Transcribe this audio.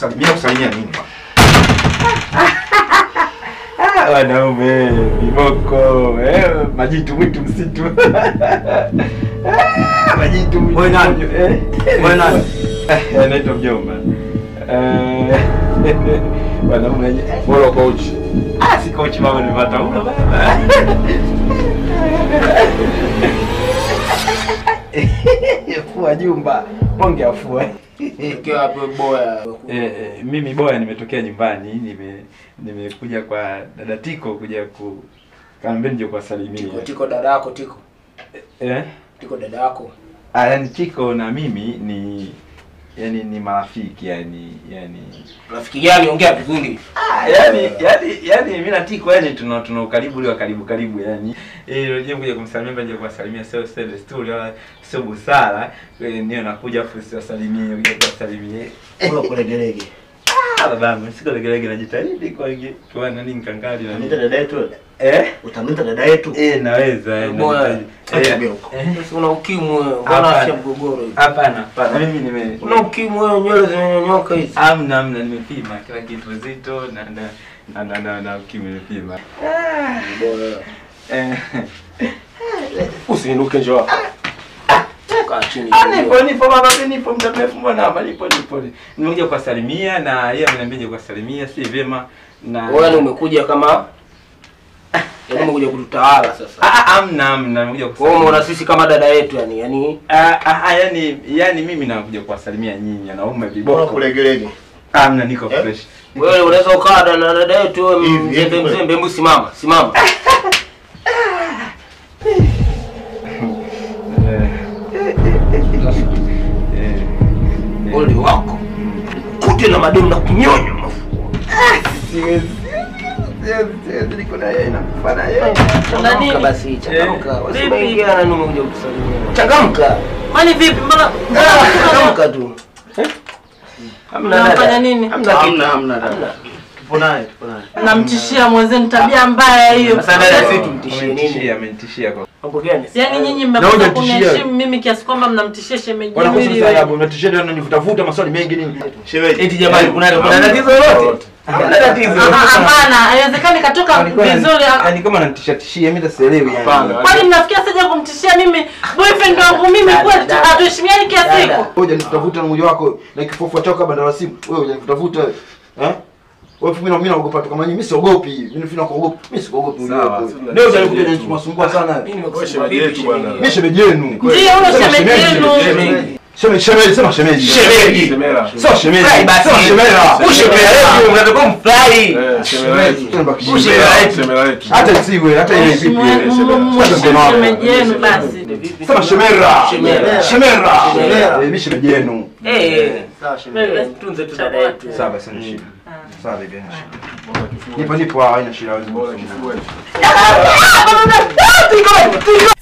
Kusalimia kusalimia nini bwana? Ah, wanaume viboko, majitu mwitu msitu. Ah, majitu mwitu. Wewe nani? Wewe nani? Naitwa mjomba. Wanaume bora coach. Ah, si coach mama nimepata una baba. Fua jumba, bonge afua. Tokea hapo boya. Mimi boya nimetokea nyumbani, nimekuja kwa dada Tiko kuja ku kaambia nje kuwasalimia. Tiko Tiko dada yako Tiko. Tiko dada yako. Ah, yani Tiko na mimi ni yani ni marafiki yani rafiki gani? Ongea vizuri. Ah, yani mimi na Tiko yani tuna ukaribu ule wa karibu karibu yani. Unajua kuja kumsalimia nje kuwasalimia sio sio desturi wala sio busara. Ndio nakuja afu siwasalimie, kuja kuwasalimie. Bora kulegelege. Ah, babangu, siko legelege najitahidi kwa kwa nani nkangali na nini. Dada yetu. Utamwita dada yetu? Naweza. Najitahidi. Sasa una ukimwi wewe, mbona acha mgogoro hivi? Hapana, hapana. Mimi nime una ukimwi wewe, nywele zimenyonyoka hizi. Hamna, nimepima kila kitu zito na ukimwi nimepima. Bora. Usiinuke njoo hapa. Kaa chini. Nipo baba, nipo muda mrefu mbona hapa nipo. Nimekuja kuwasalimia na yeye ameniambia nje kuwasalimia, si vyema na wewe umekuja kama yaani umekuja kututawala sasa. Hamna, nimekuja kusalimia. Wewe unaona sisi kama dada yetu yani yani mimi nakuja kuwasalimia nyinyi wanaume viboko. Bora kulegelege. Hamna, niko fresh. Wewe unaweza ukaa na dada yetu wewe mzembe mzembe, hebu simama, simama. Ole wako. Kute na mademu na kunyonya mafua. Siwezi. Niko na yeye nakufa na yeye. Changamka basi, changamka. Usiingie na nini umekuja kutusalimia. Changamka. Kwani vipi mbona changamka tu. Hamna nafanya nini? Hamna kitu. Hamna. Tupo naye. Namtishia mwenzenu tabia mbaya hiyo. Sasa dada sisi tumtishie nini? Amenitishia kwa. Mambo gani? Yaani nyinyi mmepata kuniheshimu mimi kiasi kwamba mnamtishia shemeji yenu. Wanakosa sababu mnatishia ndio mnanivutavuta maswali mengi nini? Shemeji. Eti jamani kuna tatizo lolote? Hamna tatizo. Hapana, haiwezekani katoka vizuri. Yaani kama ananitishia tishia mimi sielewi yani. Kwani mnafikia sasa kumtishia mimi boyfriend wangu mimi kweli hatuheshimiani kiasi hiko? Wewe hujanitafuta na mwili wako na kifofu chako banda la simu. Wewe hujanitafuta. Eh? Wewe mimi naogopa tu kama nyinyi, mimi siogopi. Mimi naogopa. Mimi siogopi. Leo hujakuja kunisumbua sana. Mimi nimekuwa shemeji yetu bwana. Mimi shemeji yenu. Ndio huyo shemeji yenu. Shemeji, sema shemeji. Shemeji. Sio shemeji. Sema shemera. Ushemera yetu mnatakiwa mfly. Shemera yetu. Shemera yetu. Hata isiwe, hata ile vipi. Shemeji yenu basi. Sema shemera. Shemera. Mimi shemeji yenu. Sawa shemera. Tunze tu dada yetu. Sawa basi ni shida. Sawa bibi haina shida. Nipo haina shida. Tiko.